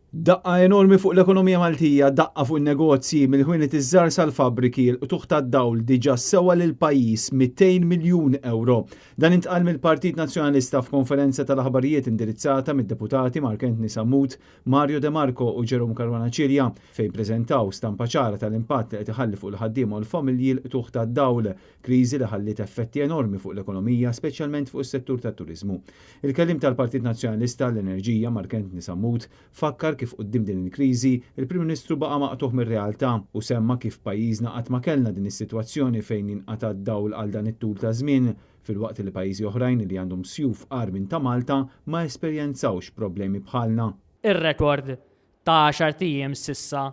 Daqqa enormi fuq l-ekonomija Maltija, daqqa fuq in-negozji, mill-ħwienet iż-żgħar sal-fabbriki, il-qtugħ tad-dawl diġà sewa lill-pajjiż 200 miljun ewro. Dan intqal mill-Partit Nazzjonalista f'konferenza tal-aħbarijiet indirizzata mid-Deputati Mark Anthony Sammut, Mario De Marco u Jerome Caruana Cilia, fejn preżentaw stampa ċara tal-impatt li qed iħalli fuq il-ħaddiema u l-familji l-qtugħ tad-dawl, kriżi li ħalliet effetti enormi fuq l-ekonomija, speċjalment fuq is-settur tat-turiżmu. Il-kelliem tal-Partit Nazzjonalista għall-Enerġija, Mark Anthony Sammut, fakkar kif quddiem din il-kriżi, il-Prim Ministru baqa' maqtugħ mir-realtà u semma kif f'pajjiżna qatt ma kellna din is-sitwazzjoni fejn jinqata' d-dawl għal dan it-tul ta' żmien, filwaqt li pajjiżi oħrajn li għandhom sjuf agħar minn ta' Malta ma esperjenzawx problemi bħalna. Ir-rekord ta' għaxart ijiem s'issa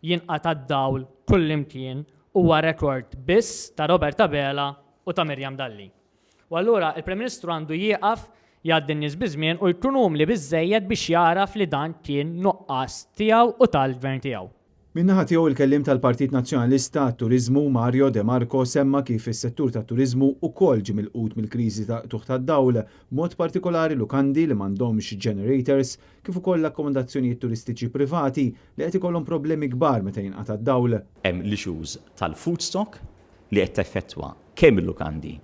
jinqata' d-dawl kullimkien huwa rekord biss ta' Robert Abela u ta' Miriam Dalli. U allura il-Prim Ministru għandu jieqaf jgħaddi n-nies biż-żmien u jkun umli biżżejjed biex jagħraf li dan kien nuqqas tiegħu u tal-Gvern tiegħu. Min-naħa tiegħu il-kelliem tal-Partit Nazzjonalista għat-Turiżmu Mario De Marco semma kif is-settur tat-turiżmu ukoll ġie milqut mill-kriżi tal-qtugħ tad-dawl, b'mod partikolari lukandi li m'għandhomx generators kif ukoll l-akkomodazzjonijiet turistiċi privati li qed ikollhom problemi kbar meta jinqata' d-dawl. Hemm l-issues tal-food stock li qed teffettwa kemm il-lukandi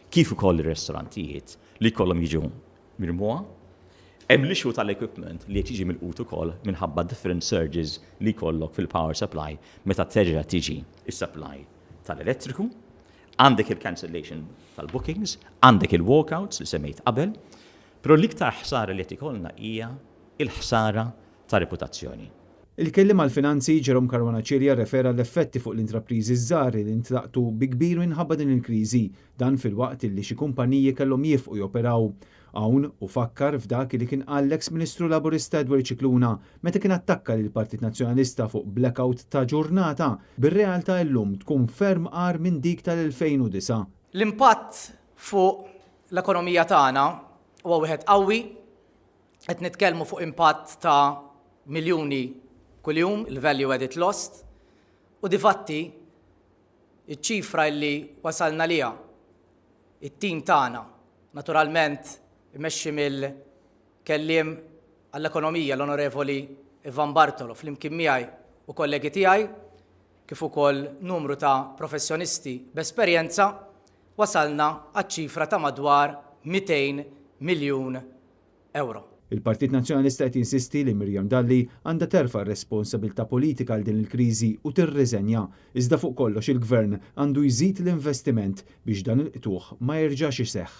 kif ukoll ir-ristorantijiet li jkollhom jiġu mirmugħa. Hemm l-issue tal-equipment li qed jiġi milqut ukoll minħabba different surges li jkollok fil-power supply meta terġa' tiġi s-supply tal-elettriku. Għandek il-cancellation tal-bookings, għandek il-walkouts li semmejt qabel, però l-iktar ħsara li qed ikollna hija l-ħsara ta' reputazzjoni. Il-Kelliem għall-Finanzi, Jerome Caruana Cilia rrefera għall-effetti fuq l-intrapriżi ż-żgħar li ntlaqtu bi kbir minħabba din il-kriżi. Dan filwaqt illi xi kumpaniji kellhom jiefqu joperaw. Hawn hu fakkar f'dak li kien qal l-eks Ministru Laburista Edward Scicluna meta kien attakka lill-Partit Nazzjonalista fuq blackout ta' ġurnata, bir-realtà illum tkun ferm agħar minn dik tal-2009. L-impatt fuq l-ekonomija tagħna huwa wieħed qawwi. Qed nitkellmu fuq impatt ta' miljuni kuljum, il-value added lost, u difatti iċ-ċifra illi wasalna liha it-tim tagħna, naturalment imexxi mill-kelliem għall-ekonomija l-Onorevoli Ivan Bartolo flimkien miegħi u kollegi tiegħi, kif ukoll numru ta' professjonisti b'esperjenza, wasalna għaċ-ċifra ta' madwar 200 miljun ewro. Il-Partit Nazzjonalista qed jinsisti li Miriam Dalli għandha terfa' r-responsabilità politika għal din il-kriżi u tirriżenja, iżda fuq kollox il-Gvern għandu jżid l-investiment biex dan il-qtugħ ma jerġax iseħħ.